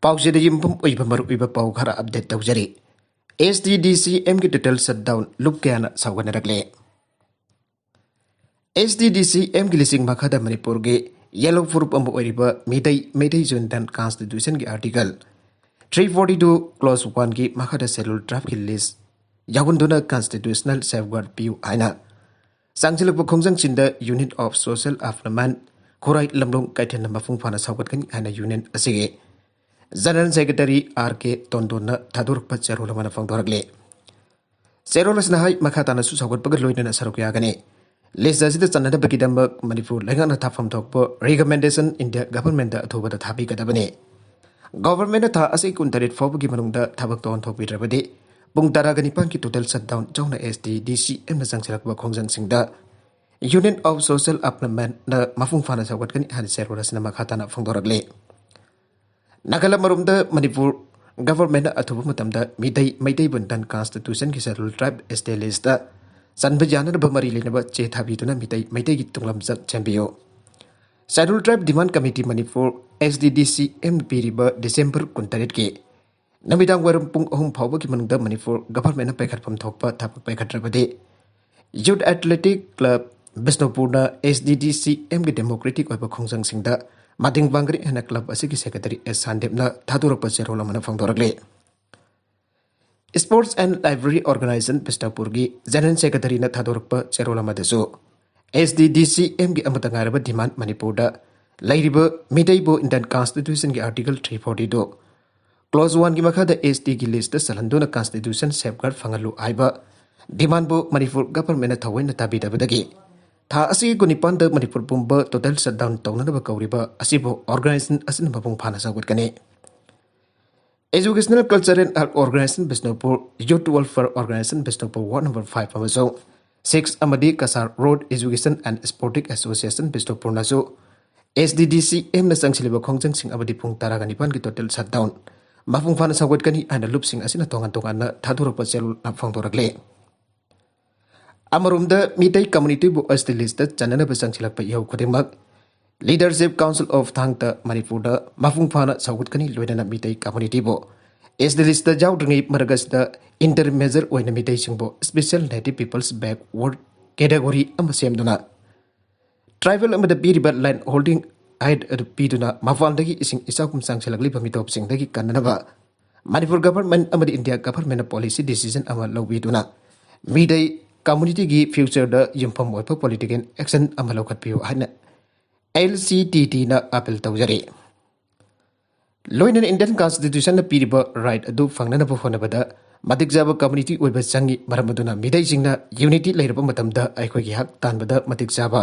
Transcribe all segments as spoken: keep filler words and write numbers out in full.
ꯄꯥꯎꯆꯦꯗ ꯌꯨꯝꯐꯝ ꯑꯣꯏꯕ ꯃꯔꯨꯑꯣꯏꯕ ꯄꯥꯎ ꯈꯔ ꯑꯞꯗꯦꯠ ꯇꯧꯖꯔꯤ꯫ ꯑꯦꯁ ꯇꯤ ꯗꯤ ꯁꯤ ꯑꯦꯝꯒꯤ ꯇꯣꯇꯦꯜ ꯁꯠꯗꯥꯎꯟ ꯂꯨꯞ ꯀꯌꯥꯅ ꯁꯧꯒꯠꯅꯔꯛꯂꯦ? ꯑꯦꯁ ꯇꯤ ꯗꯤ ꯁꯤ ꯑꯦꯝꯒꯤ ꯂꯤꯁꯤꯡ ꯃꯈꯥꯗ ꯃꯅꯤꯄꯨꯔꯒꯤ ꯌꯦꯜꯂꯣ ꯐꯨꯔꯨꯞ ꯑꯃ ꯑꯣꯏꯔꯤꯕ ꯃꯤꯇꯩ ꯃꯩꯇꯩ ꯖꯨ ꯏꯟꯗꯤꯌꯟ ꯀꯟꯁꯇꯤꯇ꯭ꯌꯨꯁꯟꯒꯤ article three forty two clause ꯋꯥꯟꯒꯤ ꯃꯈꯥꯗ ꯁꯦꯗ꯭ꯌꯨꯜ ꯇ꯭ꯔꯥꯏꯕꯀꯤ ꯂꯤꯁ ꯌꯥꯎꯍꯟꯗꯨꯅ ꯀꯟꯁꯇꯤꯇ꯭ꯌꯨꯁꯅꯦꯜ ꯁꯦꯐꯒꯥꯔꯗ ꯄꯤꯌꯨ ꯍꯥꯏꯅ ꯆꯪꯁꯤꯜꯂꯛꯄ ꯈꯣꯡꯖꯪꯁꯤꯡꯗ ꯌꯨꯅꯤꯌꯟ ꯑꯣꯐ ꯁꯣꯁꯤꯌꯦꯜ ꯑꯐ꯭ꯂꯃꯦꯟ ꯈꯨꯔꯥꯏ ꯂꯝꯂꯣꯡ ꯀꯩꯊꯦꯜꯅ ꯃꯄꯨꯡ ꯐꯥꯅ ꯁꯧꯒꯠꯀꯅꯤ ꯍꯥꯏꯅ ꯌꯨꯅꯤꯌꯟ ꯑꯁꯤꯒꯤ ꯖꯦꯅꯔꯦꯜ ꯁꯦꯀ꯭ꯔꯦꯇꯔꯤ ꯑꯥꯔ ꯀꯦ ꯇꯣꯟꯗꯣꯟꯅ ꯊꯥꯗꯣꯔꯛꯄ ꯆꯦꯔꯣꯜ ꯑꯃꯅ ꯐꯣꯡꯗꯣꯔꯛꯂꯤ꯫ ꯆꯦꯔꯣꯜ ꯑꯁꯤꯅ ꯍꯥꯏ, ꯃꯈꯥ ꯇꯥꯅꯁꯨ ꯁꯧꯒꯠꯄꯒ ꯂꯣꯏꯅꯅ ꯁꯔꯨꯛ ꯌꯥꯒꯅꯤ꯫ ꯂꯤꯁ ꯑꯁꯤꯗ ꯆꯟꯅꯅꯕꯒꯤꯗꯃꯛ ꯃꯅꯤꯄꯨꯔ ꯂꯩꯉꯥꯛꯅ ꯊꯥꯐꯝ ꯊꯣꯛꯄ ꯔꯤꯀꯃꯦꯟꯗꯦꯁꯟ ꯏꯟꯗꯤꯌꯥ ꯒꯚꯔꯟꯃꯦꯟꯗ ꯑꯊꯨꯕꯗ ꯊꯥꯕꯤꯒꯗꯕꯅꯤ꯫ ꯒꯚꯔꯟꯃꯦꯟꯅ ꯊꯥ ꯑꯁꯤ ꯀꯨꯟꯇꯔꯦꯠ ꯐꯥꯎꯕꯒꯤ ꯃꯅꯨꯡꯗ ꯊꯕꯛꯇ ꯑꯣꯟꯊꯣꯛꯄꯤꯗ꯭ꯔꯕꯗꯤ ꯄꯨꯡ ꯇꯔꯥꯒ ꯅꯤꯄꯥꯟꯒꯤ ꯇꯣꯇꯦꯜ ꯁꯠꯗꯥꯎꯟ ꯌꯥꯎꯅ ꯑꯦꯁ T D C ꯑꯦꯝꯅ ꯆꯪꯁꯤꯜꯂꯛꯄ ꯈꯣꯡꯖꯪꯁꯤꯡꯗ union of social ꯑꯐ꯭ꯂꯃꯦꯟꯅ ꯃꯄꯨꯡ ꯐꯥꯅ ꯁꯧꯒꯠꯀꯅꯤ ꯍꯥꯏꯅ ꯆꯦꯔꯣꯜ ꯑꯁꯤꯅ ꯃꯈꯥ ꯇꯥꯅ ꯐꯣꯡꯗꯣꯔꯛꯂꯤ꯫ ꯅꯥꯒꯥꯂꯦꯟ ꯃꯔꯣꯝꯗ ꯃꯅꯤꯄꯨꯔ ꯒꯚꯔꯟꯃꯦꯟꯅ ꯑꯊꯨꯕ ꯃꯇꯝꯗ ꯃꯤꯇꯩ ꯃꯩꯇꯩ ꯕꯨꯟꯗꯟ ꯀꯟꯁꯇꯤꯇ꯭ꯌꯨꯁꯟꯒꯤ ꯁꯦꯗ꯭ꯌꯨꯜ ꯇ꯭ꯔꯥꯏꯕ ꯑꯦꯁ ꯇꯤ ꯂꯤꯁꯇ ꯆꯟꯕ ꯌꯥꯅꯅꯕ ꯃꯔꯤ ꯂꯩꯅꯕ ꯆꯦ ꯊꯥꯕꯤꯗꯨꯅ ꯃꯤꯇꯩ ꯃꯩꯇꯩꯒꯤ ꯇꯨꯡꯂꯝꯆꯠ ꯁꯦꯝꯕꯤꯌꯨ꯫ ꯁꯦꯗ꯭ꯌꯨꯜ ꯇ꯭ꯔꯥꯏꯕ ꯗꯤꯃꯥꯟ ꯀꯃꯤꯇꯤ ꯃꯅꯤꯄꯨꯔ, ꯑꯦꯁ ꯇꯤ ꯗꯤ ꯁꯤ ꯑꯦꯝ, ꯄꯤꯔꯤꯕ ꯗꯤꯁꯦꯝꯕꯔ ꯀꯨꯟꯇꯔꯦꯠꯀꯤ ꯅꯨꯃꯤꯗꯥꯡ ꯋꯥꯏꯔꯝ ꯄꯨꯡ ꯑꯍꯨꯝ ꯐꯥꯎꯕꯒꯤ ꯃꯅꯨꯡꯗ ꯃꯅꯤꯄꯨꯔ ꯒꯚꯔꯟꯃꯦꯟꯅ ꯄꯥꯏꯈꯠꯐꯝ ꯊꯣꯛꯄ ꯊꯕꯛ ꯄꯥꯏꯈꯠꯇ꯭ꯔꯕꯗꯤ ꯌꯨꯠ ꯑꯦꯊꯂꯦꯇꯤꯛ ꯀ꯭ꯂꯕ ꯕꯤꯁꯅꯨꯄꯨꯔꯅ ꯑꯦꯁ ꯗꯤ ꯗꯤ ꯁꯤ ꯑꯦꯝꯒꯤ ꯗꯦꯃꯣꯀ꯭ꯔꯦꯇꯤꯛ ꯑꯣꯏꯕ ꯈꯣꯡꯖꯪꯁꯤꯡꯗ ꯃꯇꯦꯡ ꯄꯥꯡꯒꯅꯤ ꯍꯥꯏꯅ ꯀ꯭ꯂꯕ ꯑꯁꯤꯒꯤ ꯁꯦꯀ꯭ꯔꯦꯇꯔꯤ ꯑꯦꯁ ꯁꯥꯟꯗꯦꯞꯅ ꯊꯥꯗꯣꯔꯛꯄ ꯆꯦꯔꯣꯜ ꯑꯃꯅ ꯐꯣꯡꯗꯣꯔꯛꯂꯤ꯫ ꯁ꯭ꯄꯣꯔꯠꯁ ꯑꯦꯟ ꯂꯥꯏꯕ꯭ꯔꯦꯔꯤ ꯑꯣꯔꯒꯅꯥꯏꯖꯦꯁꯟ ꯕꯤꯁꯅꯨꯄꯨꯔꯒꯤ ꯖꯦꯅꯔꯦꯜ ꯁꯦꯀ꯭ꯔꯦꯇꯔꯤꯅ ꯊꯥꯗꯣꯔꯛꯄ ꯆꯦꯔꯣꯜ ꯑꯃꯗꯁꯨ ꯑꯦꯁ ꯗꯤ ꯗꯤ ꯁꯤ ꯑꯦꯝꯒꯤ ꯑꯃꯠꯇ ꯉꯥꯏꯔꯕ ꯗꯤꯃꯥꯟ ꯃꯅꯤꯄꯨꯔꯗ ꯂꯩꯔꯤꯕ ꯃꯤꯇꯩꯕꯨ ꯏꯟꯗꯤꯌꯟ ꯀꯟꯁꯇꯤꯇ꯭ꯌꯨꯁꯟꯒꯤ article three forty two clause ꯋꯥꯟꯒꯤ ꯃꯈꯥꯗ ꯑꯦꯁ ꯇꯤꯒꯤ ꯂꯤꯁꯇ ꯆꯜꯍꯟꯗꯨꯅ ꯀꯟꯁꯇꯤꯇ꯭ꯌꯨꯁꯟ ꯁꯦꯐꯒꯥꯔꯗ ꯐꯪꯍꯜꯂꯨ ꯍꯥꯏꯕ ꯗꯤꯃꯥꯟꯕꯨ ꯃꯅꯤꯄꯨꯔ ꯒꯚꯔꯟꯃꯦꯟꯅ ꯊꯑꯣꯏꯅ ꯇꯥꯕꯤꯗꯕꯗꯒꯤ ꯊꯥ ꯑꯁꯤꯒꯤ ꯀꯨꯟꯅꯤꯄꯥꯟꯗ ꯃꯅꯤꯄꯨꯔ ꯄꯨꯝꯕ ꯇꯣꯇꯦꯜ ꯁꯠꯗꯥꯎꯟ ꯇꯧꯅꯅꯕ ꯀꯧꯔꯤꯕ ꯑꯁꯤꯕꯨ ꯑꯣꯔꯒꯅꯥꯏꯖꯦꯁꯟ ꯑꯁꯤꯅ ꯃꯄꯨꯡ ꯐꯥꯅ ꯁꯧꯒꯠꯀꯅꯤ꯫ Educational Culture and Art Organization Bishnupur, Youth Welfare Organization Bishnupur ward number five ꯑꯃꯁꯨꯡ ꯁꯤꯛꯁ ꯑꯃꯗꯤ Kasar road Education and Sporting Association ꯕꯤꯁꯅꯨꯄꯨꯔꯅꯁꯨ ꯑꯦꯁ ꯗꯤ ꯗꯤ ꯁꯤ ꯑꯦꯝꯅ ꯆꯪꯁꯤꯜꯂꯤꯕ ꯈꯣꯡꯖꯪꯁꯤꯡ ꯑꯃꯗꯤ ꯄꯨꯡ ꯇꯔꯥꯒ ꯅꯤꯄꯥꯟꯒꯤ ꯇꯣꯇꯦꯜ ꯁꯠꯗꯥꯎꯟ ꯃꯄꯨꯡ ꯐꯥꯅ ꯁꯧꯒꯠꯀꯅꯤ ꯍꯥꯏꯅ ꯂꯨꯞꯁꯤꯡ ꯑꯁꯤꯅ ꯇꯣꯉꯥꯟ ꯇꯣꯉꯥꯟꯅ ꯊꯥꯗꯣꯔꯛꯄ ꯆꯦꯔꯣꯜꯅ ꯐꯣꯡꯗꯣꯔꯛꯂꯤ꯫ ꯑꯃꯔꯣꯝꯗ ꯃꯤꯇꯩ ꯀꯝꯃ꯭ꯌꯨꯅꯤꯇꯤꯕꯨ ꯑꯦꯁ ꯇꯤ ꯂꯤꯁꯇ ꯆꯟꯅꯅꯕ ꯆꯪꯁꯤꯜꯂꯛꯄ ꯏꯍꯧ ꯈꯨꯗꯤꯡꯃꯛ Leadership Council of ꯊꯥꯡꯇ ꯃꯅꯤꯄꯨꯔꯗ ꯃꯄꯨꯡ ꯐꯥꯅ ꯁꯧꯒꯠꯀꯅꯤ, ꯂꯣꯏꯅꯅ ꯃꯤꯇꯩ communityꯕꯨ S D listꯇ ꯌꯥꯎꯗ꯭ꯔꯤꯉꯩ ꯃꯔꯛ ꯑꯁꯤꯗ interim measure ꯑꯣꯏꯅ ꯃꯤꯇꯩꯁꯤꯡꯕꯨ special native peoples backward category ꯑꯃ ꯁꯦꯝꯗꯨꯅ tribal ꯑꯃꯗ ꯄꯤꯔꯤꯕ land holding right ꯑꯗꯨ ꯄꯤꯗꯨꯅ ꯃꯄꯥꯟꯗꯒꯤ ꯏꯁꯤꯡ ꯏꯆꯥꯎꯒꯨꯝ ꯆꯪꯁꯤꯜꯂꯛꯂꯤꯕ ꯃꯤꯇꯣꯞꯁꯤꯡꯗꯒꯤ ꯀꯟꯅꯅꯕ ꯃꯅꯤꯄꯨꯔ government ꯑꯃꯗꯤ India governmentꯅ policy decision ꯑꯃ ꯂꯧꯕꯤꯗꯨꯅ ꯃꯤꯇꯩ communityꯒꯤ futureꯗ ꯌꯨꯝꯐꯝ ꯑꯣꯏꯕ political action ꯑꯃ ꯂꯧꯈꯠꯄꯤꯌꯨ ꯍꯥꯏꯅ L C T Tꯅ appeal ꯇꯧꯖꯔꯤ꯫ ꯂꯣꯏꯅꯅ Indian Constitutionꯅ ꯄꯤꯔꯤꯕ right ꯑꯗꯨ ꯐꯪꯅꯅꯕ ꯍꯣꯠꯅꯕꯗ ꯃꯇꯤꯛ ꯆꯥꯕ community ꯑꯣꯏꯕ ꯆꯪꯏ꯫ ꯃꯔꯝ ꯑꯗꯨꯅ ꯃꯤꯇꯩꯁꯤꯡꯅ unity ꯂꯩꯔꯕ ꯃꯇꯝꯗ ꯑꯩꯈꯣꯏꯒꯤ ꯍꯛ ꯇꯥꯟꯕꯗ ꯃꯇꯤꯛ ꯆꯥꯕ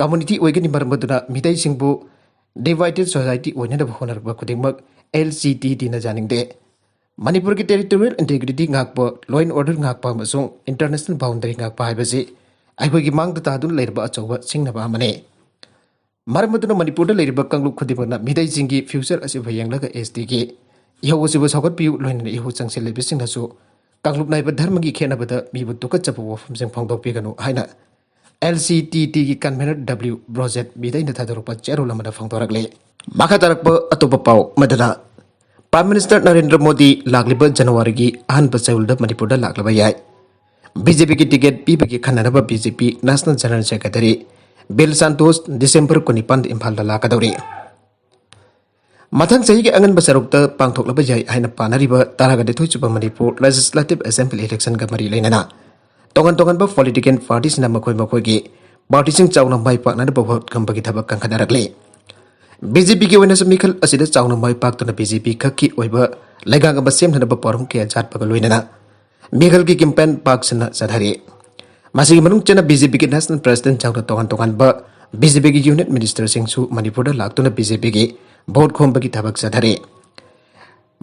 community ꯑꯣꯏꯒꯅꯤ꯫ ꯃꯔꯝ ꯑꯗꯨꯅ ꯃꯤꯇꯩꯁꯤꯡꯕꯨ divided society ꯑꯣꯏꯅꯅꯕ ꯍꯣꯠꯅꯔꯛꯄ ꯈꯨꯗꯤꯡꯃꯛ L C T Tꯅ ꯌꯥꯅꯤꯡꯗꯦ꯫ ꯃꯅꯤꯄꯨꯔꯒꯤ territorial integrity ꯉꯥꯛꯄ, law and order ꯉꯥꯛꯄ ꯑꯃꯁꯨꯡ international boundary ꯉꯥꯛꯄ ꯍꯥꯏꯕꯁꯤ ꯑꯩꯈꯣꯏꯒꯤ ꯃꯥꯡꯗ ꯇꯥꯗꯨꯅ ꯂꯩꯔꯕ ꯑꯆꯧꯕ ꯁꯤꯡꯅꯕ ꯑꯃꯅꯤ꯫ ꯃꯔꯝ ꯑꯗꯨꯅ ꯃꯅꯤꯄꯨꯔꯗ ꯂꯩꯔꯤꯕ ꯀꯥꯡꯂꯨꯞ ꯈꯨꯗꯤꯡꯃꯛꯅ ꯃꯤꯇꯩꯁꯤꯡꯒꯤ future ꯑꯁꯤꯕꯨ ꯌꯦꯡꯂꯒ S Tꯒꯤ ꯏꯍꯧ ꯑꯁꯤꯕꯨ ꯁꯧꯒꯠꯄꯤꯌꯨ꯫ ꯂꯣꯏꯅꯅ ꯏꯍꯧ ꯆꯪꯁꯤꯜꯂꯤꯕꯁꯤꯡꯅꯁꯨ ꯀꯥꯡꯂꯨꯞ ꯅꯥꯏꯕ ꯙꯔꯃꯒꯤ ꯈꯦꯠꯅꯕꯗ ꯃꯤꯕꯨ ꯇꯨꯀꯠꯆꯕ ꯋꯥꯐꯝꯁꯤꯡ ꯐꯣꯡꯗꯣꯛꯄꯤꯒꯅꯨ ꯍꯥꯏꯅ L C T Tꯒꯤ convener W ꯕ꯭ꯔꯣꯖꯦꯠ ꯃꯤꯇꯩꯅ ꯊꯥꯗꯣꯔꯛꯄ ꯆꯦꯔꯣꯜ ꯑꯃꯗ ꯐꯣꯡꯗꯣꯔꯛꯂꯤ꯫ ꯃꯈꯥ ꯇꯥꯔꯛꯄ ꯑꯇꯣꯞꯄ ꯄꯥꯎ ꯑꯃꯗꯅ, Prime Minister ꯅꯔꯦꯟꯗ꯭ꯔ ꯃꯣꯗꯤ ꯂꯥꯛꯂꯤꯕ ꯖꯅꯋꯥꯔꯤꯒꯤ ꯑꯍꯥꯟꯕ ꯆꯌꯣꯜꯗ ꯃꯅꯤꯄꯨꯔꯗ ꯂꯥꯛꯂꯕ ꯌꯥꯏ꯫ BJPꯒꯤ ticket ꯄꯤꯕꯒꯤ ꯈꯟꯅꯅꯕ BJP National General Secretary B L Santhosh December ꯀꯨꯟꯅꯤꯄꯥꯟꯗ ꯏꯝꯐꯥꯜꯗ ꯂꯥꯛꯀꯗꯧꯔꯤ꯫ ꯃꯊꯪ ꯆꯍꯤꯒꯤ ꯑꯉꯟꯕ ꯁꯔꯨꯛꯇ ꯄꯥꯡꯊꯣꯛꯂꯕ ꯌꯥꯏ ꯍꯥꯏꯅ ꯄꯥꯅꯔꯤꯕ ꯇꯔꯥꯒ ꯅꯤꯊꯣꯏ ꯁꯨꯕ ꯃꯅꯤꯄꯨꯔ Legislative Assembly electionꯒ ꯃꯔꯤ ꯂꯩꯅꯅ ꯇꯣꯉꯥꯟ ꯇꯣꯉꯥꯟꯕ political partyꯁꯤꯡꯅ ꯃꯈꯣꯏ ꯃꯈꯣꯏꯒꯤ partyꯁꯤꯡ ꯆꯥꯎꯅ ꯃꯥꯏ ꯄꯥꯛꯅꯅꯕ ꯍꯣꯠꯅꯕꯒꯤ ꯊꯕꯛ ꯀꯟꯈꯠꯅꯔꯛꯂꯤ꯫ BJPꯒꯤ ꯑꯣꯏꯅꯁꯨ ꯃꯤꯈꯜ ꯑꯁꯤꯗ ꯆꯥꯎꯅ ꯃꯥꯏ ꯄꯥꯛꯇꯨꯅ BJP ꯈꯛꯀꯤ ꯑꯣꯏꯕ ꯂꯩꯉꯥꯛ ꯑꯃ ꯁꯦꯝꯅꯅꯕ ꯄꯥꯎꯔꯝ ꯀꯌꯥ ꯆꯥꯠꯄꯒ ꯂꯣꯏꯅꯅ ꯃꯤꯈꯜꯒꯤ campaign ꯄꯥꯛ ꯁꯟꯅ ꯆꯠꯊꯔꯤ꯫ ꯃꯁꯤꯒꯤ ꯃꯅꯨꯡ ꯆꯟꯅ BJPꯒꯤ National President ꯌꯥꯎꯅ ꯇꯣꯉꯥꯟ ꯇꯣꯉꯥꯟꯕ BJPꯒꯤ unit ministerꯁꯤꯡꯁꯨ ꯃꯅꯤꯄꯨꯔꯗ ꯂꯥꯛꯇꯨꯅ BJPꯒꯤ vote ꯈꯣꯝꯕꯒꯤ ꯊꯕꯛ ꯆꯠꯊꯔꯤ꯫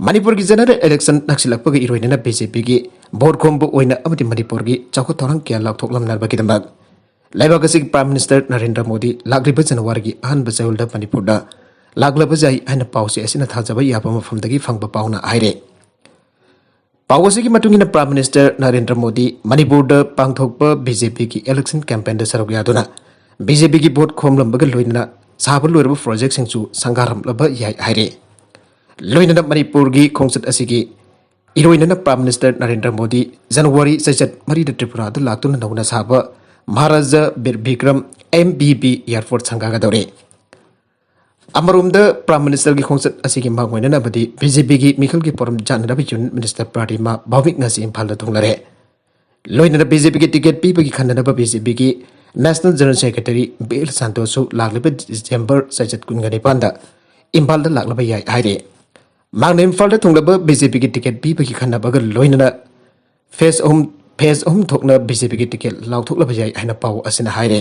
ꯃꯅꯤꯄꯨꯔꯒꯤ general election ꯅꯛꯁꯤꯜꯂꯛꯄꯒ ꯏꯔꯣꯏꯅꯅ BJPꯒꯤ vote ꯈꯣꯝꯕ ꯑꯣꯏꯅ ꯑꯃꯗꯤ ꯃꯅꯤꯄꯨꯔꯒꯤ ꯆꯥꯎꯈꯠ ꯊꯧꯔꯥꯡ ꯀꯌꯥ ꯂꯥꯎꯊꯣꯛꯂꯝꯅꯕꯒꯤꯗꯃꯛ ꯂꯩꯕꯥꯛ ꯑꯁꯤꯒꯤ Prime Minister ꯅꯔꯦꯟꯗ꯭ꯔ ꯃꯣꯗꯤ ꯂꯥꯛꯂꯤꯕ ꯖꯅꯋꯥꯔꯤꯒꯤ ꯑꯍꯥꯟꯕ ꯆꯌꯣꯜꯗ ꯃꯅꯤꯄꯨꯔꯗ ꯂꯥꯛꯂꯕ ꯌꯥꯏ ꯍꯥꯏꯅ ꯄꯥꯎꯁꯦ ꯑꯁꯤꯅ ꯊꯥꯖꯕ ꯌꯥꯕ ꯃꯐꯝꯗꯒꯤ ꯐꯪꯕ ꯄꯥꯎꯅ ꯍꯥꯏꯔꯦ꯫ ꯄꯥꯎ ꯑꯁꯤꯒꯤ ꯃꯇꯨꯡ ꯏꯟꯅ Prime Minister ꯅꯔꯦꯟꯗ꯭ꯔ ꯃꯣꯗꯤ ꯃꯅꯤꯄꯨꯔꯗ ꯄꯥꯡꯊꯣꯛꯄ BJPꯒꯤ election campaignꯗ ꯁꯔꯨꯛ ꯌꯥꯗꯨꯅ ꯕꯤ ꯖꯦ ꯄꯤꯒꯤ ꯚꯣꯠ ꯈꯣꯝꯂꯝꯕꯒ ꯂꯣꯏꯅꯅ ꯁꯥꯕ ꯂꯣꯏꯔꯕ ꯄ꯭ꯔꯣꯖꯦꯛꯁꯤꯡꯁꯨ ꯁꯪꯒꯥꯔꯝꯂꯕ ꯌꯥꯏ ꯍꯥꯏꯔꯦ꯫ ꯂꯣꯏꯅꯅ ꯃꯅꯤꯄꯨꯔꯒꯤ ꯈꯣꯡꯆꯠ ꯑꯁꯤꯒꯤ ꯏꯔꯣꯏꯅꯅ Prime Minister ꯅꯔꯦꯟꯗ꯭ꯔ ꯃꯣꯗꯤ ꯖꯅꯋꯥꯔꯤ ꯆꯩꯆꯠ ꯃꯔꯤꯗ ꯇ꯭ꯔꯤꯄꯨꯔꯥꯗ ꯂꯥꯛꯇꯨꯅ ꯅꯧꯅ ꯁꯥꯕ ꯃꯍꯥꯔꯥꯖꯥ ꯕꯤꯔ Bikram M B B Airport ꯁꯪꯒꯥꯒꯗꯧꯔꯦ꯫ ꯑꯃꯔꯣꯝꯗ Prime Minister ꯒꯤ ꯈꯣꯡꯆꯠ ꯑꯁꯤꯒꯤ ꯃꯥꯡꯑꯣꯏꯅꯅꯕꯗꯤ ꯕꯤ ꯖꯦ ꯄꯤꯒꯤ ꯃꯤꯈꯜꯒꯤ ꯄꯣꯔꯝ ꯆꯥꯅꯅꯕ Union Minister Pratima Bhaumik ꯉꯁꯤ ꯏꯝꯐꯥꯜꯗ ꯊꯨꯡꯂꯔꯦ꯫ ꯂꯣꯏꯅꯅ ꯕꯤ ꯖꯦ ꯄꯤꯒꯤ ticket ꯄꯤꯕꯒꯤ ꯈꯟꯅꯅꯕ ꯕꯤ ꯖꯦ ꯄꯤꯒꯤ National General Secretary B L ꯁꯟꯇꯣꯁꯁꯨ ꯂꯥꯛꯂꯤꯕ ꯗꯤꯁꯦꯝꯕꯔ ꯆꯩꯆꯠ ꯀꯨꯟꯒ ꯅꯤꯄꯥꯟꯗ ꯏꯝꯐꯥꯜꯗ ꯂꯥꯛꯂꯕ ꯌꯥꯏ ꯍꯥꯏꯔꯦ꯫ ꯃꯍꯥꯛꯅ ꯏꯝꯐꯥꯜꯗ ꯊꯨꯡꯂꯕ ꯕꯤ ꯖꯦ ꯄꯤꯒꯤ ticket ꯄꯤꯕꯒꯤ ꯈꯟꯅꯕꯒ ꯂꯣꯏꯅꯅ phase ꯑꯍꯨꯝ phase ꯑꯍꯨꯝ ꯊꯣꯛꯅ ꯕꯤ ꯖꯦ ꯄꯤꯒꯤ ticket ꯂꯥꯎꯊꯣꯛꯂꯕ ꯌꯥꯏ ꯍꯥꯏꯅ ꯄꯥꯎ ꯑꯁꯤꯅ ꯍꯥꯏꯔꯦ꯫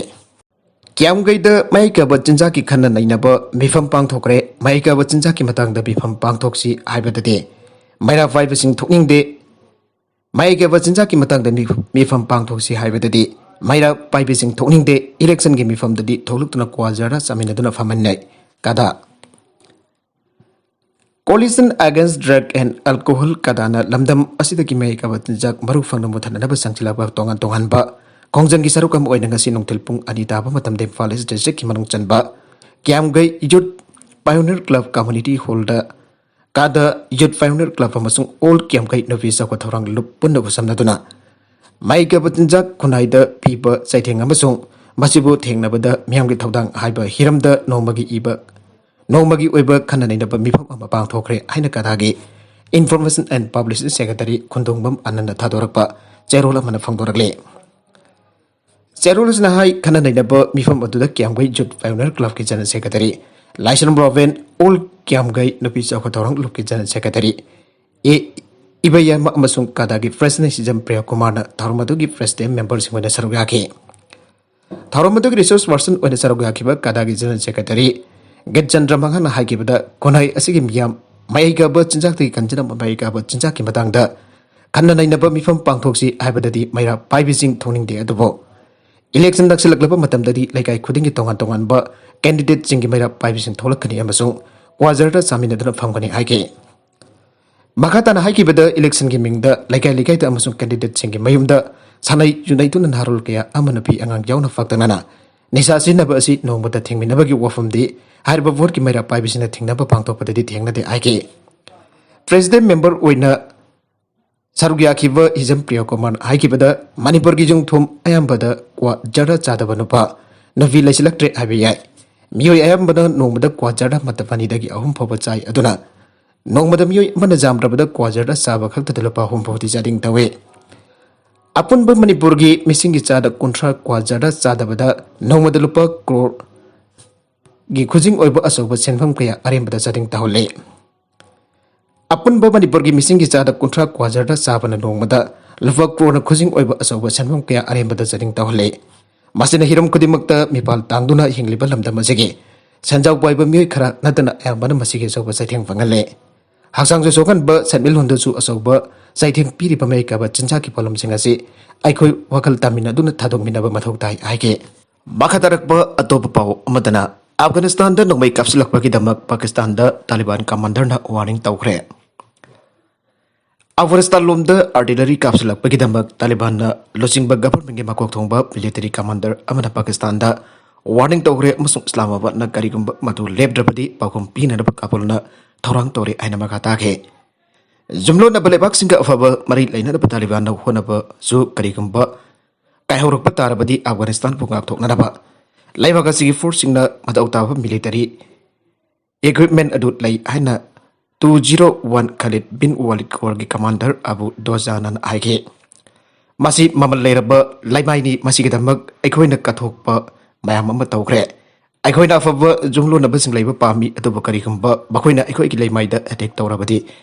ꯀꯤꯌꯥꯝꯒꯩꯗ ꯃꯍꯩ ꯀꯥꯕ ꯆꯤꯟꯖꯥꯛꯀꯤ ꯈꯟꯅ ꯅꯩꯅꯕ ꯃꯤꯐꯝ ꯄꯥꯡꯊꯣꯛꯈ꯭ꯔꯦ꯫ ꯃꯍꯩ ꯀꯥꯕ ꯆꯤꯟꯖꯥꯛꯀꯤ ꯃꯇꯥꯡꯗ ꯃꯤꯐꯝ ꯄꯥꯡꯊꯣꯛꯁꯤ ꯍꯥꯏꯕꯗꯗꯤ ꯃꯩꯔꯥ ꯄꯥꯏꯕꯁꯤꯡ ꯊꯣꯛꯅꯤꯡꯗꯦ꯫ ꯃꯍꯩ ꯀꯥꯕ ꯆꯤꯟꯖꯥꯛꯀꯤ ꯃꯇꯥꯡꯗ ꯃꯤ-, ꯃꯤꯐꯝ ꯄꯥꯡꯊꯣꯛꯁꯤ ꯍꯥꯏꯕꯗꯗꯤ ꯃꯩꯔꯥ ꯄꯥꯏꯕꯁꯤꯡ ꯊꯣꯛꯅꯤꯡꯗꯦ꯫ Election ꯒꯤ ꯃꯤꯐꯝꯗꯗꯤ ꯊꯣꯛꯂꯛꯇꯨꯅ ꯀ꯭ꯋꯥ ꯖꯔꯗꯥ ꯆꯥꯃꯤꯟꯅꯗꯨꯅ ꯐꯝꯍꯟꯅꯩ꯫ ꯀꯗꯥ꯫ Coalition Against Drug and Alcohol ꯀꯗꯥꯅ ꯂꯝꯗꯝ ꯑꯁꯤꯗꯒꯤ ꯃꯍꯩ ꯀꯥꯕ ꯆꯤꯟꯖꯥꯛ ꯃꯔꯨ ꯐꯪꯅ ꯃꯨꯊꯠꯅꯅꯕ ꯆꯪꯁꯤꯜꯂꯛꯄ ꯇꯣꯉꯥꯟ ꯇꯣꯉꯥꯟꯕ ꯈꯣꯡꯖꯪꯒꯤ ꯁꯔꯨꯛ ꯑꯃ ꯑꯣꯏꯅ ꯉꯁꯤ ꯅꯨꯡꯊꯤꯜ ꯄꯨꯡ ꯑꯅꯤ ꯇꯥꯕ ꯃꯇꯝꯗ ꯏꯝꯐꯥꯜ East District ꯀꯤ ꯃꯅꯨꯡ ꯆꯟꯕ ꯀꯤꯌꯥꯝꯒꯩ Youth Pioneer Club Community Hall ꯗ ꯀꯥꯗ Youth Pioneer Club ꯑꯃꯁꯨꯡ All ꯀꯤꯌꯥꯝꯒꯩ ꯅꯨꯄꯤ ꯆꯥꯎꯈꯠ ꯊꯧꯔꯥꯡ ꯂꯨꯞ ꯄꯨꯟꯅ ꯈꯨꯠꯁꯝꯅꯗꯨꯅ ꯃꯍꯩ ꯀꯥꯕ ꯆꯤꯟꯖꯥꯛ ꯈꯨꯟꯅꯥꯏꯗ ꯄꯤꯕ ꯆꯩꯊꯦꯡ ꯑꯃꯁꯨꯡ ꯃꯁꯤꯕꯨ ꯊꯦꯡꯅꯕꯗ ꯃꯤꯌꯥꯝꯒꯤ ꯊꯧꯗꯥꯡ ꯍꯥꯏꯕ ꯍꯤꯔꯝꯗ ꯅꯣꯡꯃꯒꯤ ꯏꯕ, ꯅꯣꯡꯃꯒꯤ ꯑꯣꯏꯕ ꯈꯟꯅ ꯅꯩꯅꯕ ꯃꯤꯐꯝ ꯑꯃ ꯄꯥꯡꯊꯣꯛꯈ꯭ꯔꯦ ꯍꯥꯏꯅ ꯀꯗꯥꯒꯤ Information and Publicity Secretary ꯈꯨꯟꯗꯣꯡꯕꯝ ꯑꯅꯟꯅ ꯊꯥꯗꯣꯔꯛꯄ ꯆꯦꯔꯣꯜ ꯑꯃꯅ ꯐꯣꯡꯗꯣꯔꯛꯂꯤ꯫ ꯆꯦꯔꯣꯜ ꯑꯁꯤꯅ ꯍꯥꯏ, ꯈꯟꯅ ꯅꯩꯅꯕ ꯃꯤꯐꯝ ꯑꯗꯨꯗ ꯀꯤꯌꯥꯝꯒꯩ Youth Pioneer Club ꯀꯤ General Secretary ꯂꯥꯏꯁ꯭ꯔꯝ ꯔꯣꯕꯤꯟ, All ꯀꯤꯌꯥꯝꯒꯩ ꯅꯨꯄꯤ ꯆꯥꯎꯈꯠ ꯊꯧꯔꯥꯡ ꯂꯨꯞꯀꯤ General Secretary ꯑꯦ ꯏꯕꯌꯥꯃ ꯑꯃꯁꯨꯡ ꯀꯗꯥꯒꯤ President ꯁꯤꯖꯝ ꯄ꯭ꯔꯤꯌꯥ ꯀꯨꯃꯥꯔꯅ ꯊꯧꯔꯝ ꯑꯗꯨꯒꯤ President member ꯁꯤꯡ ꯑꯣꯏꯅ ꯁꯔꯨꯛ ꯌꯥꯈꯤ꯫ ꯊꯧꯔꯝ ꯑꯗꯨꯒꯤ resource person ꯑꯣꯏꯅ ꯁꯔꯨꯛ ꯌꯥꯈꯤꯕ ꯀꯗꯥꯒꯤ General Secretary ꯒꯤꯠꯆꯟꯗ꯭ꯔ ꯃꯉꯥꯅ ꯍꯥꯏꯈꯤꯕꯗ, ꯈꯨꯟꯅꯥꯏ ꯑꯁꯤꯒꯤ ꯃꯤꯌꯥꯝ ꯃꯍꯩ ꯀꯥꯕ ꯆꯤꯟꯖꯥꯛꯇꯒꯤ ꯀꯟꯖꯅꯕ ꯃꯍꯩ ꯀꯥꯕ ꯆꯤꯟꯖꯥꯛꯀꯤ ꯃꯇꯥꯡꯗ ꯈꯟꯅ ꯅꯩꯅꯕ ꯃꯤꯐꯝ ꯄꯥꯡꯊꯣꯛꯁꯤ ꯍꯥꯏꯕꯗꯗꯤ ꯃꯩꯔꯥ ꯄꯥꯏꯕꯤꯁꯤꯡ ꯊꯣꯛꯅꯤꯡꯗꯦ, ꯑꯗꯨꯕꯨ election ꯅꯛꯁꯤꯜꯂꯛꯂꯕ ꯃꯇꯝꯗꯗꯤ ꯂꯩꯀꯥꯏ ꯈꯨꯗꯤꯡꯒꯤ ꯇꯣꯉꯥꯟ ꯇꯣꯉꯥꯟꯕ candidate ꯁꯤꯡꯒꯤ ꯃꯩꯔꯥ ꯄꯥꯏꯕꯤꯁꯤꯡ ꯊꯣꯛꯂꯛꯀꯅꯤ ꯑꯃꯁꯨꯡ ꯀ꯭ꯋꯥ ꯖꯔꯗꯥ ꯆꯥꯃꯤꯟꯅꯗꯨꯅ ꯐꯝꯒꯅꯤ ꯍꯥꯏꯈꯤ꯫ ꯃꯈꯥ ꯇꯥꯅ ꯍꯥꯏꯈꯤꯕꯗ, election ꯒꯤ ꯃꯤꯡꯗ ꯂꯩꯀꯥꯏ ꯂꯩꯀꯥꯏꯗ ꯑꯃꯁꯨꯡ candidate ꯁꯤꯡꯒꯤ ꯃꯌꯨꯝꯗ ꯁꯥꯟꯅꯩ ꯌꯨꯅꯩꯗꯨꯅ ꯅꯍꯥꯔꯣꯜ ꯀꯌꯥ ꯑꯃ ꯅꯨꯄꯤ ꯑꯉꯥꯡ ꯌꯥꯎꯅ ꯄꯥꯛꯇꯛꯅꯅ ꯅꯤꯁꯥ ꯁꯤꯖꯤꯟꯅꯕ ꯑꯁꯤ ꯅꯣꯡꯃꯗ ꯊꯤꯡꯃꯤꯟꯅꯕꯒꯤ ꯋꯥꯐꯝꯗꯤ ꯍꯥꯏꯔꯤꯕ ꯚꯣꯠꯀꯤ ꯃꯩꯔꯥ ꯄꯥꯏꯕꯁꯤꯅ ꯊꯤꯡꯅꯕ ꯄꯥꯡꯊꯣꯛꯄꯗꯗꯤ ꯊꯦꯡꯅꯗꯦ ꯍꯥꯏꯈꯤ꯫ ꯄ꯭ꯔꯦꯁꯤꯗꯦꯟ ꯃꯦꯝꯕꯔ ꯑꯣꯏꯅ ꯁꯔꯨꯛ ꯌꯥꯈꯤꯕ ꯍꯤꯖꯝ ꯄ꯭ꯔꯤꯌ ꯀꯨꯃꯥꯔꯅ ꯍꯥꯏꯈꯤꯕꯗ, ꯃꯅꯤꯄꯨꯔꯒꯤ ꯌꯨꯝꯊꯣꯡ ꯑꯌꯥꯝꯕꯗ ꯀ꯭ꯋꯥ ꯖꯔꯗ ꯆꯥꯗꯕ ꯅꯨꯄꯥ, ꯅꯨꯄꯤ ꯂꯩꯁꯤꯜꯂꯛꯇ꯭ꯔꯦ ꯍꯥꯏꯕ ꯌꯥꯏ꯫ ꯃꯤꯑꯣꯏ ꯑꯌꯥꯝꯕꯅ ꯅꯣꯡꯃꯗ ꯀ꯭ꯋꯥ ꯖꯔꯗ ꯃꯇꯝ ꯑꯅꯤꯗꯒꯤ ꯑꯍꯨꯝ ꯐꯥꯎꯕ ꯆꯥꯏ꯫ ꯑꯗꯨꯅ ꯅꯣꯡꯃꯗ ꯃꯤꯑꯣꯏ ꯑꯃꯅ ꯌꯥꯝꯗ꯭ꯔꯕꯗ ꯀ꯭ꯋꯥ ꯖꯔꯗ ꯆꯥꯕ ꯈꯛꯇꯗ ꯂꯨꯄꯥ ꯑꯍꯨꯝ ꯐꯥꯎꯕꯗꯤ ꯆꯥꯗꯤꯡ ꯇꯧꯏ꯫ ꯑꯄꯨꯟꯕ ꯃꯅꯤꯄꯨꯔꯒꯤ ꯃꯤꯁꯤꯡꯒꯤ ꯆꯥꯗ ꯀꯨꯟꯊ꯭ꯔꯥ ꯀ꯭ꯋꯥ ꯖꯔꯗ ꯆꯥꯗꯕꯗ ꯅꯣꯡꯃꯗ ꯂꯨꯄꯥ ꯀ꯭ꯔꯣꯔꯒꯤ ꯈꯨꯖꯤꯡ ꯑꯣꯏꯕ ꯑꯆꯧꯕ ꯁꯦꯟꯐꯝ ꯀꯌꯥ ꯑꯔꯦꯝꯕꯗ ꯆꯥꯗꯤꯡ ꯇꯧꯍꯜꯂꯤ꯫ ꯑꯄꯨꯟꯕ ꯃꯅꯤꯄꯨꯔꯒꯤ ꯃꯤꯁꯤꯡꯒꯤ ꯆꯥꯗ ꯀꯨꯟꯊ꯭ꯔꯥ ꯀ꯭ꯋꯥ ꯖꯔꯗ ꯆꯥꯕꯅ ꯅꯣꯡꯃꯗ ꯂꯨꯄꯥ ꯀ꯭ꯔꯣꯔꯅ ꯈꯨꯖꯤꯡ ꯑꯣꯏꯕ ꯑꯆꯧꯕ ꯁꯦꯟꯐꯝ ꯀꯌꯥ ꯑꯔꯦꯝꯕꯗ ꯆꯥꯗꯤꯡ ꯇꯧꯍꯜꯂꯤ꯫ ꯃꯁꯤꯅ ꯍꯤꯔꯝ ꯈꯨꯗꯤꯡꯃꯛꯇ ꯃꯤꯄꯥꯜ ꯇꯥꯡꯗꯨꯅ ꯍꯤꯡꯂꯤꯕ ꯂꯝꯗꯝ ꯑꯁꯤꯒꯤ ꯁꯦꯟꯖꯥꯎ ꯄꯥꯏꯕ ꯃꯤꯑꯣꯏ ꯈꯔ ꯅꯠꯇꯅ ꯑꯌꯥꯝꯕꯅ ꯃꯁꯤꯒꯤ ꯑꯆꯧꯕ ꯆꯩꯊꯦꯡ ꯐꯪꯍꯜꯂꯦ꯫ ꯍꯛꯆꯥꯡꯁꯨ ꯁꯣꯛꯍꯟꯕ ꯁꯦꯟꯃꯤꯠꯂꯣꯟꯗꯁꯨ ꯑꯆꯧꯕ ꯆꯩꯊꯦꯡ ꯄꯤꯔꯤꯕ ꯃꯩ ꯀꯥꯕ ꯆꯤꯟꯖꯥꯛꯀꯤ ꯄꯣꯠꯂꯝꯁꯤꯡ ꯑꯁꯤ ꯑꯩꯈꯣꯏ ꯋꯥꯈꯜ ꯇꯥꯃꯤꯟꯅꯗꯨꯅ ꯊꯥꯗꯣꯛꯃꯤꯟꯅꯕ ꯃꯊꯧ ꯇꯥꯏ ꯍꯥꯏꯈꯤ꯫ ꯃꯈꯥ ꯇꯥꯔꯛꯄ ꯑꯇꯣꯞꯄ ꯄꯥꯎ ꯑꯃꯗꯅ, ꯑꯐꯒꯥꯅꯤꯁꯇꯥꯟꯗ ꯅꯣꯡꯃꯩ ꯀꯥꯞꯁꯤꯜꯂꯛꯄꯒꯤꯗꯃꯛ ꯄꯥꯀꯤꯁꯇꯥꯟꯗ ꯇꯥꯂꯤꯕꯥꯟ ꯀꯃꯥꯟꯗꯔꯅ ꯋꯥꯔꯅꯤꯡ ꯇꯧꯈ꯭ꯔꯦ꯫ ꯑꯐꯒꯥꯅꯤꯁꯇꯥꯟ ꯂꯣꯝꯗ ꯑꯥꯔꯇꯤꯂꯔꯤ ꯀꯥꯞꯁꯤꯜꯂꯛꯄꯒꯤꯗꯃꯛ ꯇꯥꯂꯤꯕꯥꯟꯅ ꯂꯨꯆꯤꯡꯕ ꯒꯚꯔꯟꯃꯦꯟꯒꯤ ꯃꯀꯣꯛ ꯊꯣꯡꯕ ꯃꯤꯂꯤꯇꯔꯤ ꯀꯃꯥꯟꯗꯔ ꯑꯃꯅ ꯄꯥꯀꯤꯁꯇꯥꯟꯗ ꯋꯥꯔꯅꯤꯡ ꯇꯧꯈ꯭ꯔꯦ ꯑꯃꯁꯨꯡ ꯏꯁꯂꯥꯃꯥꯕꯥꯗꯅ ꯀꯔꯤꯒꯨꯝꯕ ꯃꯗꯨ ꯂꯦꯞꯇ꯭ꯔꯕꯗꯤ ꯄꯥꯎꯈꯨꯝ ꯄꯤꯅꯅꯕ ꯀꯥꯕꯨꯜꯅ ꯊꯧꯔꯥꯡ ꯇꯧꯔꯦ ꯍꯥꯏꯅ ꯃꯈꯥ ꯇꯥꯈꯤ꯫ ꯌꯨꯝꯂꯣꯟꯅꯕ ꯂꯩꯕꯥꯛꯁꯤꯡꯒ ꯑꯐꯕ ꯃꯔꯤ ꯂꯩꯅꯅꯕ ꯇꯥꯂꯤꯕꯥꯟꯅ ꯍꯣꯠꯅꯕꯁꯨ ꯀꯔꯤꯒꯨꯝꯕ ꯀꯥꯏꯍꯧꯔꯛꯄ ꯇꯥꯔꯕꯗꯤ ꯑꯐꯒꯥꯅꯤꯁꯇꯥꯟꯕꯨ ꯉꯥꯛꯊꯣꯛꯅꯅꯕ ꯂꯩꯕꯥꯛ ꯑꯁꯤꯒꯤ ꯐꯣꯔꯁꯁꯤꯡꯅ ꯃꯊꯧ ꯇꯥꯕ ꯃꯤꯂꯤꯇꯔꯤ ꯏꯀ꯭ꯋꯤꯞꯃꯦꯟ ꯑꯗꯨ ꯂꯩ ꯍꯥꯏꯅ ꯇꯨ ꯖꯤꯔꯣ ꯋꯥꯟ ꯈꯥꯂꯤꯗ ꯕꯤꯟ ꯋꯥꯂꯤꯗ ꯀꯣꯔꯒꯤ ꯀꯃꯥꯟꯗꯔ ꯑꯕꯨ ꯗꯣꯖꯥꯅꯟ ꯍꯥꯏꯈꯤ꯫ ꯃꯁꯤ ꯃꯃꯜ ꯂꯩꯔꯕ ꯂꯩꯃꯥꯏꯅꯤ, ꯃꯁꯤꯒꯤꯗꯃꯛ ꯑꯩꯈꯣꯏꯅ ꯀꯠꯊꯣꯛꯄ ꯃꯌꯥꯝ ꯑꯃ ꯇꯧꯈ꯭ꯔꯦ꯫ ꯑꯩꯈꯣꯏꯅ ꯑꯐꯕ ꯌꯨꯝꯂꯣꯟꯅꯕꯁꯤꯡ ꯂꯩꯕ ꯄꯥꯝꯃꯤ, ꯑꯗꯨꯕꯨ ꯀꯔꯤꯒꯨꯝꯕ ꯃꯈꯣꯏꯅ ꯑꯩꯈꯣꯏꯒꯤ ꯂꯩꯃꯥꯏꯗ ꯑꯦꯇꯦꯛ ꯇꯧꯔꯕꯗꯤ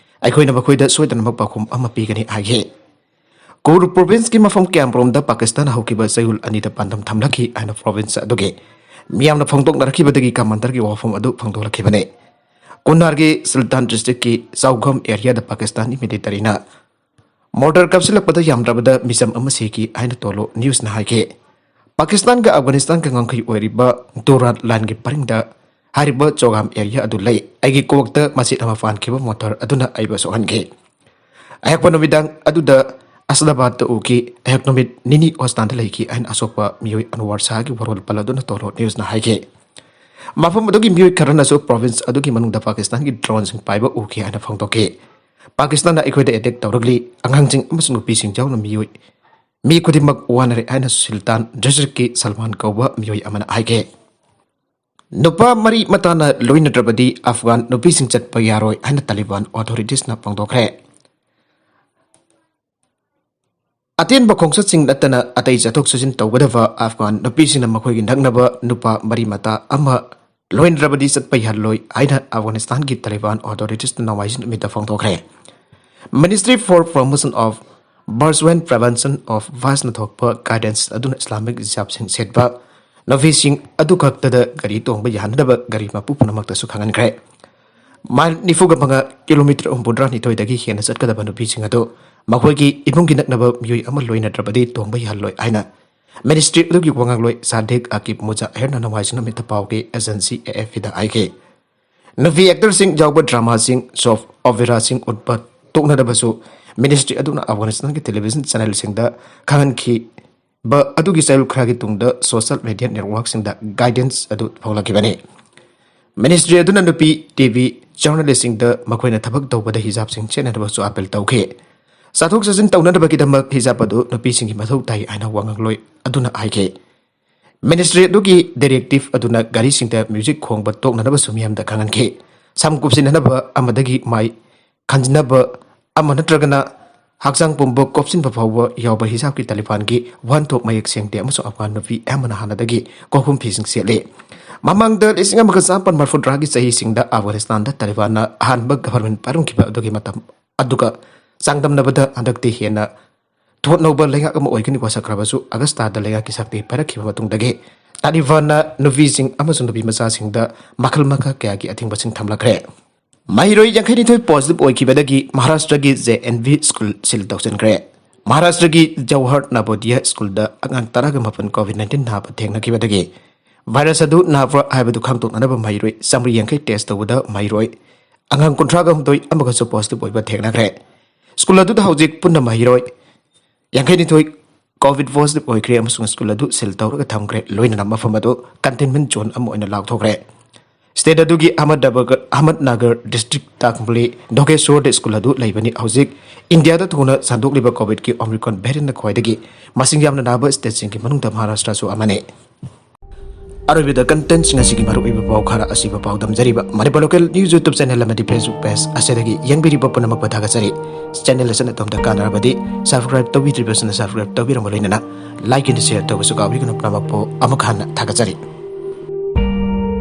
ꯑꯩꯈꯣꯏꯅ ꯃꯈꯣꯏꯗ ꯁꯣꯏꯗꯅꯃꯛ ꯄꯥꯎꯈꯨꯝ ꯑꯃ ꯄꯤꯒꯅꯤ ꯍꯥꯏꯈꯤ꯫ ꯀꯨꯔ ꯄ꯭ꯔꯣꯚꯤꯟꯁꯀꯤ ꯃꯐꯝ ꯀꯌꯥꯃꯔꯣꯝꯗ ꯄꯥꯀꯤꯁꯇꯥꯟꯅ ꯍꯧꯈꯤꯕ ꯆꯌꯣꯜ ꯑꯅꯤꯗ ꯄꯥꯟꯗꯝ ꯊꯝꯂꯛꯈꯤ ꯍꯥꯏꯅ ꯄ꯭ꯔꯣꯚꯤꯟꯁ ꯑꯗꯨꯒꯤ ꯃꯤꯌꯥꯝꯅ ꯐꯣꯡꯗꯣꯛꯅꯔꯛꯈꯤꯕꯗꯒꯤ ꯀꯃꯥꯟꯗꯔꯒꯤ ꯋꯥꯐꯝ ꯑꯗꯨ ꯐꯣꯡꯗꯣꯛꯂꯛꯈꯤꯕꯅꯤ꯫ ꯀꯨꯟꯅꯥꯔꯒꯤ ꯁꯨꯜꯇꯥꯟ ꯗꯤꯁꯇ꯭ꯔꯤꯛꯀꯤ ꯆꯥꯎꯈꯝ ꯑꯦꯔꯤꯌꯥꯗ ꯄꯥꯀꯤꯁꯇꯥꯟꯒꯤ ꯃꯤꯂꯤꯇꯔꯤꯅ ꯃꯣꯔꯇꯔ ꯀꯥꯞꯁꯤꯜꯂꯛꯄꯗ ꯌꯥꯝꯗ꯭ꯔꯕꯗ ꯃꯤꯆꯝ ꯑꯃ ꯁꯤꯈꯤ ꯍꯥꯏꯅ ꯇꯣꯂꯣ ꯅ꯭ꯌꯨꯁꯅ ꯍꯥꯏꯈꯤ꯫ ꯄꯥꯀꯤꯁꯇꯥꯟꯒ ꯑꯐꯒꯥꯅꯤꯁꯇꯥꯟꯒ ꯉꯝꯈꯩ ꯑꯣꯏꯔꯤꯕ ꯗꯨꯔꯥꯟ ꯂꯥꯏꯟꯒꯤ ꯄꯔꯤꯡꯗ ꯍꯥꯏꯔꯤꯕ ꯆꯣꯒꯥꯝ ꯑꯦꯔꯤꯌꯥ ꯑꯗꯨ ꯂꯩ꯫ ꯑꯩꯒꯤ ꯀꯣꯛꯇ ꯃꯆꯦꯠ ꯑꯃ ꯄꯥꯟꯈꯤꯕ ꯃꯣꯇꯣꯔ ꯑꯗꯨꯅ ꯑꯩꯕꯨ ꯁꯣꯛꯍꯟꯈꯤ꯫ ꯑꯌꯥꯛꯄ ꯅꯨꯃꯤꯗꯥꯡ ꯑꯗꯨꯗ ꯑꯁꯂꯥꯕꯥꯗꯇ ꯎꯈꯤ꯫ ꯑꯩꯍꯥꯛ ꯅꯨꯃꯤꯠ ꯅꯤꯅꯤ ꯍꯣꯁꯄꯤꯇꯥꯜꯗ ꯂꯩꯈꯤ ꯍꯥꯏꯅ ꯑꯁꯣꯛꯄ ꯃꯤꯑꯣꯏ ꯑꯟꯋꯥꯔ ꯁꯥꯍꯒꯤ ꯋꯥꯔꯣꯜ ꯄꯜꯂꯗꯨꯅ ꯇꯣꯂꯣ ꯅ꯭ꯌꯨꯁꯅ ꯍꯥꯏꯈꯤ꯫ ꯃꯐꯝ ꯑꯗꯨꯒꯤ ꯃꯤꯑꯣꯏ ꯈꯔꯅꯁꯨ ꯄ꯭ꯔꯣꯚꯤꯟꯁ ꯑꯗꯨꯒꯤ ꯃꯅꯨꯡꯗ ꯄꯥꯀꯤꯁꯇꯥꯟꯒꯤ ꯗ꯭ꯔꯣꯟꯁꯤꯡ ꯄꯥꯏꯕ ꯎꯈꯤ ꯍꯥꯏꯅ ꯐꯣꯡꯗꯣꯛꯈꯤ꯫ "ꯄꯥꯀꯤꯁꯇꯥꯟꯅ ꯑꯩꯈꯣꯏꯗ ꯑꯦꯇꯦꯛ ꯇꯧꯔꯛꯂꯤ, ꯑꯉꯥꯡꯁꯤꯡ ꯑꯃꯁꯨꯡ ꯅꯨꯄꯤꯁꯤꯡ ꯌꯥꯎꯅ ꯃꯤꯑꯣꯏ ꯃꯤ ꯈꯨꯗꯤꯡꯃꯛ ꯋꯥꯅꯔꯦ" ꯍꯥꯏꯅ ꯁꯨꯜꯇꯥꯟ ꯗꯤꯁꯇ꯭ꯔꯤꯛꯀꯤ ꯁꯜꯃꯥꯟ ꯀꯧꯕ ꯃꯤꯑꯣꯏ ꯑꯃꯅ ꯍꯥꯏꯈꯤ꯫ ꯅꯨꯄꯥ ꯃꯔꯤ ꯃꯇꯥꯅ ꯂꯣꯏꯅꯗ꯭ꯔꯕꯗꯤ ꯑꯐꯒꯥꯟ ꯅꯨꯄꯤꯁꯤꯡ ꯆꯠꯄ ꯌꯥꯔꯣꯏ ꯍꯥꯏꯅ ꯇꯥꯂꯤꯕꯥꯟ ꯑꯣꯊꯣꯔꯤꯇꯤꯁꯅ ꯐꯣꯡꯗꯣꯛꯈ꯭ꯔꯦ꯫ ꯑꯇꯦꯟꯕ ꯈꯣꯡꯆꯠꯁꯤꯡ ꯅꯠꯇꯅ ꯑꯇꯩ ꯆꯠꯊꯣꯛ ꯆꯠꯁꯤꯟ ꯇꯧꯒꯗꯕ ꯑꯐꯒꯥꯟ ꯅꯨꯄꯤꯁꯤꯡꯅ ꯃꯈꯣꯏꯒꯤ ꯅꯛꯅꯕ ꯅꯨꯄꯥ ꯃꯔꯤ ꯃꯇꯥ ꯑꯃ ꯂꯣꯏꯅꯗ꯭ꯔꯕꯗꯤ ꯆꯠꯄ ꯌꯥꯍꯜꯂꯣꯏ ꯍꯥꯏꯅ ꯑꯐꯒꯥꯅꯤꯁꯇꯥꯟꯒꯤ ꯇꯥꯂꯤꯕꯥꯟ ꯑꯣꯊꯣꯔꯤꯇꯤꯁꯅ ꯅꯣꯡꯃꯥꯏꯖꯤꯡ ꯅꯨꯃꯤꯠꯇ ꯐꯣꯡꯗꯣꯛꯈ꯭ꯔꯦ꯫ Ministry for Promotion of Birth and Prevention of Violence ꯅ ꯊꯣꯛꯄ ꯒꯥꯏꯗꯦꯟꯁ ꯑꯗꯨꯅ ꯏꯁꯂꯥꯃꯤꯛ ꯍꯤꯖꯥꯕꯁꯤꯡ ꯁꯦꯠꯄ ꯅꯨꯄꯤꯁꯤꯡ ꯑꯗꯨ ꯈꯛꯇꯗ ꯒꯥꯔꯤ ꯇꯣꯡꯕ ꯌꯥꯍꯟꯗꯕ ꯒꯥꯔꯤ ꯃꯄꯨ ꯄꯨꯝꯅꯃꯛꯇꯁꯨ ꯈꯪꯍꯟꯈ꯭ꯔꯦ꯫ ꯃꯥꯏꯜ ꯅꯤꯐꯨꯒ ꯃꯉꯥ, ꯀꯤꯂꯣꯃꯤꯇꯔ ꯍꯨꯝꯐꯨꯇꯔꯥꯅꯤꯊꯣꯏꯗꯒꯤ ꯍꯦꯟꯅ ꯆꯠꯀꯗꯕ ꯅꯨꯄꯤꯁꯤꯡ ꯑꯗꯨ ꯃꯈꯣꯏꯒꯤ ꯏꯃꯨꯡꯒꯤ ꯅꯛꯅꯕ ꯃꯤꯑꯣꯏ ꯑꯃ ꯂꯣꯏꯅꯗ꯭ꯔꯕꯗꯤ ꯇꯣꯡꯕ ꯌꯥꯍꯜꯂꯣꯏ ꯍꯥꯏꯅ ꯃꯤꯅꯤꯁꯇ꯭ꯔꯤ ꯑꯗꯨꯒꯤ ꯋꯥꯉꯥꯡꯂꯣꯏ ꯁꯥꯗꯤꯛ ꯑꯀꯤꯕ ꯃꯨꯖꯥꯍꯤꯔꯅ ꯅꯣꯡꯃꯥꯏꯖꯤꯡ ꯅꯨꯃꯤꯠꯇ ꯄꯥꯎꯒꯤ ꯑꯦꯖꯦꯟꯁꯤ ꯑꯦ ꯑꯦꯐ ꯄꯤꯗ ꯍꯥꯏꯈꯤ꯫ ꯅꯨꯄꯤ ꯑꯦꯛꯇꯔꯁꯤꯡ ꯌꯥꯎꯕ ꯗ꯭ꯔꯃꯥꯁꯤꯡ, ꯁꯣꯞ ꯑꯣꯄꯦꯔꯥꯁꯤꯡ ꯎꯠꯄ ꯇꯣꯛꯅꯗꯕꯁꯨ ꯃꯤꯅꯤꯁꯇ꯭ꯔꯤ ꯑꯗꯨꯅ ꯑꯐꯒꯥꯅꯤꯁꯇꯥꯟꯒꯤ ꯇꯦꯂꯤꯚꯤꯖꯟ ꯆꯦꯅꯦꯜꯁꯤꯡꯗ ꯈꯪꯍꯟꯈꯤꯕ ꯑꯗꯨꯒꯤ ꯆꯌꯣꯜ ꯈꯔꯒꯤ ꯇꯨꯡꯗ ꯁꯣꯁꯤꯌꯦꯜ ꯃꯤꯗꯤꯌꯥ ꯅꯦꯠꯋꯥꯔꯛꯁꯤꯡꯗ ꯒꯥꯏꯗꯦꯟꯁ ꯑꯗꯨ ꯐꯣꯡꯂꯛꯈꯤꯕꯅꯤ꯫ ꯃꯤꯅꯤꯁꯇ꯭ꯔꯤ ꯑꯗꯨꯅ ꯅꯨꯄꯤ ꯇꯤ ꯚꯤ ꯖꯔꯅꯦꯂꯤꯁꯁꯤꯡꯗ ꯃꯈꯣꯏꯅ ꯊꯕꯛ ꯇꯧꯕꯗ ꯍꯤꯖꯥꯕꯁꯤꯡ ꯁꯦꯠꯅꯅꯕꯁꯨ ꯑꯥꯄꯤꯜ ꯇꯧꯈꯤ꯫ ꯆꯠꯊꯣꯛ ꯆꯠꯁꯤꯟ ꯇꯧꯅꯅꯕꯒꯤꯗꯃꯛ ꯍꯤꯖꯥꯕ ꯑꯗꯨ ꯅꯨꯄꯤꯁꯤꯡꯒꯤ ꯃꯊꯧ ꯇꯥꯏ ꯍꯥꯏꯅ ꯋꯥꯉꯥꯡꯂꯣꯏ ꯑꯗꯨꯅ ꯍꯥꯏꯈꯤ꯫ ꯃꯤꯅꯤꯁꯇ꯭ꯔꯤ ꯑꯗꯨꯒꯤ ꯗꯥꯏꯔꯦꯛꯇꯤꯚ ꯑꯗꯨꯅ ꯒꯥꯔꯤꯁꯤꯡꯗ ꯃ꯭ꯌꯨꯖꯤꯛ ꯈꯣꯡꯕ ꯇꯣꯛꯅꯅꯕꯁꯨ ꯃꯤꯌꯥꯝꯗ ꯈꯪꯍꯟꯈꯤ꯫ ꯁꯝ ꯀꯨꯞꯁꯤꯟꯅꯅꯕ ꯑꯃꯗꯒꯤ ꯃꯥꯏ ꯈꯟꯖꯤꯟꯅꯕ ꯑꯃ ꯅꯠꯇ꯭ꯔꯒꯅ ꯍꯛꯆꯥꯡ ꯄꯨꯝꯕ ꯀꯣꯞꯁꯤꯟꯕ ꯐꯥꯎꯕ ꯌꯥꯎꯕ ꯍꯤꯖꯥꯕꯀꯤ ꯇꯥꯂꯤꯕꯥꯟꯒꯤ ꯋꯥꯍꯟꯊꯣꯛ ꯃꯌꯦꯛ ꯁꯦꯡꯗꯦ ꯑꯃꯁꯨꯡ ꯑꯐꯒꯥꯟ ꯅꯨꯄꯤ ꯑꯌꯥꯝꯕꯅ ꯍꯥꯟꯅꯗꯒꯤ ꯀꯣꯛꯈꯨꯝ ꯐꯤꯁꯤꯡ ꯁꯦꯠꯂꯤ꯫ ꯃꯃꯥꯡꯗ ꯂꯤꯁꯤꯡ ꯑꯃꯒ ꯆꯃꯥꯄꯟ ꯃꯔꯤꯐꯨꯇꯔꯥꯒꯤ ꯆꯍꯤꯁꯤꯡꯗ ꯑꯐꯒꯥꯅꯤꯁꯇꯥꯟꯗ ꯇꯥꯂꯤꯕꯥꯟꯅ ꯑꯍꯥꯟꯕ ꯒꯚꯔꯟꯃꯦꯟ ꯄꯥꯏꯔꯝꯈꯤꯕ ꯑꯗꯨꯒꯤ ꯃꯇꯝ ꯑꯗꯨꯒ ꯆꯥꯡꯗꯝꯅꯕꯗ ꯍꯟꯗꯛꯇꯤ ꯍꯦꯟꯅ ꯊꯣꯠꯅꯧꯕ ꯂꯩꯉꯥꯛ ꯑꯃ ꯑꯣꯏꯒꯅꯤ ꯋꯥꯁꯛꯈ꯭ꯔꯕꯁꯨ, ꯑꯒꯁꯇꯥꯗ ꯂꯩꯉꯥꯛꯀꯤ ꯁꯛꯇꯤ ꯄꯥꯏꯔꯛꯈꯤꯕ ꯃꯇꯨꯡꯗꯒꯤ ꯇꯥꯂꯤꯕꯥꯟꯅ ꯅꯨꯄꯤꯁꯤꯡ ꯑꯃꯁꯨꯡ ꯅꯨꯄꯤ ꯃꯆꯥꯁꯤꯡꯗ ꯃꯈꯜ ꯃꯈꯥ ꯀꯌꯥꯒꯤ ꯑꯊꯤꯡꯕꯁꯤꯡ ꯊꯝꯂꯛꯈ꯭ꯔꯦ꯫ ꯃꯍꯩꯔꯣꯏ ꯌꯥꯡꯈꯩꯅꯤꯊꯣꯏ ꯄꯣꯖꯤꯇꯤꯚ ꯑꯣꯏꯈꯤꯕꯗꯒꯤ ꯃꯍꯥꯔꯥꯁꯇ꯭ꯔꯒꯤ ꯖꯦ ꯑꯦꯟ ꯚꯤ ꯁ꯭ꯀꯨꯜ ꯁꯤꯜ ꯇꯧꯁꯤꯟꯈ꯭ꯔꯦ꯫ ꯃꯍꯥꯔꯥꯁꯇ꯭ꯔꯒꯤ ꯖꯧꯍꯔ ꯅꯕꯣꯗꯤꯌꯥ ꯁ꯭ꯀꯨꯜꯗ ꯑꯉꯥꯡ ꯇꯔꯥꯒ ꯃꯥꯄꯟ ꯀꯣꯚꯤꯗ ꯅꯥꯏꯟꯇꯤꯟ ꯅꯥꯕ ꯊꯦꯡꯅꯈꯤꯕꯗꯒꯤ ꯚꯥꯏꯔꯁ ꯑꯗꯨ ꯅꯥꯕ꯭ꯔꯥ ꯍꯥꯏꯕꯗꯨ ꯈꯪꯗꯣꯛꯅꯅꯕ ꯃꯍꯩꯔꯣꯏ ꯆꯥꯃꯔꯤ ꯌꯥꯡꯈꯩ ꯇꯦꯁ ꯇꯧꯕꯗ ꯃꯍꯩꯔꯣꯏ ꯑꯉꯥꯡ ꯀꯨꯟꯊ꯭ꯔꯥꯒ ꯍꯨꯝꯗꯣꯏ ꯑꯃꯒꯁꯨ ꯄꯣꯖꯤꯇꯤꯚ ꯑꯣꯏꯕ ꯊꯦꯡꯅꯈ꯭ꯔꯦ꯫ ꯁ꯭ꯀꯨꯜ ꯑꯗꯨꯗ ꯍꯧꯖꯤꯛ ꯄꯨꯟꯅ ꯃꯍꯩꯔꯣꯏ ꯌꯥꯡꯈꯩꯅꯤꯊꯣꯏ ꯀꯣꯚꯤꯗ ꯄꯣꯖꯤꯇꯤꯚ ꯑꯣꯏꯈ꯭ꯔꯦ ꯑꯃꯁꯨꯡ ꯁ꯭ꯀꯨꯜ ꯑꯗꯨ ꯁꯤꯜ ꯇꯧꯔꯒ ꯊꯝꯈ꯭ꯔꯦ꯫ ꯂꯣꯏꯅꯅ ꯃꯐꯝ ꯑꯗꯨ ꯀꯟꯇꯦꯟꯃꯦꯟ ꯖꯣꯟ ꯑꯃ ꯑꯣꯏꯅ ꯂꯥꯎꯊꯣꯛꯈ꯭ꯔꯦ꯫ ꯁ꯭ꯇꯦꯠ ꯑꯗꯨꯒꯤ ꯑꯍꯃꯗꯅꯒꯔ, ꯑꯍꯃꯗꯅꯒꯔ ꯗꯤꯁꯇ꯭ꯔꯤꯛ ꯇꯥꯛꯄꯂꯤ ꯙꯣꯀꯦꯁꯣꯔꯗ ꯁ꯭ꯀꯨꯜ ꯑꯗꯨ ꯂꯩꯕꯅꯤ꯫ ꯍꯧꯖꯤꯛ ꯏꯟꯗꯤꯌꯥꯗ ꯊꯣꯏꯅ ꯁꯟꯗꯣꯛꯂꯤꯕ ꯀꯣꯚꯤꯗꯀꯤ ꯑꯣꯃꯤꯀ꯭ꯔꯣꯟ ꯚꯦꯔꯤꯌꯟꯅ ꯈ꯭ꯋꯥꯏꯗꯒꯤ ꯃꯁꯤꯡ ꯌꯥꯝꯅ ꯅꯥꯕ ꯁ꯭ꯇꯦꯠꯁꯤꯡꯒꯤ ꯃꯅꯨꯡꯗ ꯃꯍꯥꯔꯥꯁꯇ꯭ꯔꯁꯨ ꯑꯃꯅꯤ꯫ ꯑꯔꯣꯏꯕꯗ ꯀꯟꯇꯦꯟꯁꯤꯡ ꯑꯁꯤꯒꯤ ꯃꯔꯨꯑꯣꯏꯕ ꯄꯥꯎ ꯈꯔ ꯑꯁꯤꯕ ꯄꯥꯎꯗꯝꯖꯔꯤꯕ Manipur local news YouTube channel ꯑꯃꯗꯤ ꯐꯦꯁꯕꯨꯛ ꯄꯦꯖ ꯑꯁꯤꯗꯒꯤ ꯌꯦꯡꯕꯤꯔꯤꯕ ꯄꯨꯝꯅꯃꯛꯄꯨ ꯊꯥꯒꯠꯆꯔꯤ꯫ ꯆꯦꯅꯦꯜ ꯑꯁꯤꯅ ꯑꯗꯣꯝꯗ ꯀꯥꯟꯅꯔꯕꯗꯤ ꯁꯕꯁꯀ꯭ꯔꯥꯏꯕ ꯇꯧꯕꯤꯗ꯭ꯔꯤꯕꯁꯤꯡꯅ ꯁꯕꯁꯀ꯭ꯔꯥꯏꯕ ꯇꯧꯕꯤꯔꯝꯕ ꯂꯣꯏꯅꯅ ꯂꯥꯏꯛ ꯑꯦꯟ ꯁꯤꯌꯔ ꯇꯧꯕꯁꯨ ꯀꯥꯎꯕꯤꯒꯅꯨ꯫ ꯄꯨꯝꯅꯃꯛꯄꯨ ꯑꯃꯨꯛ ꯍꯟꯅ ꯊꯥꯒꯠꯆꯔꯤ꯫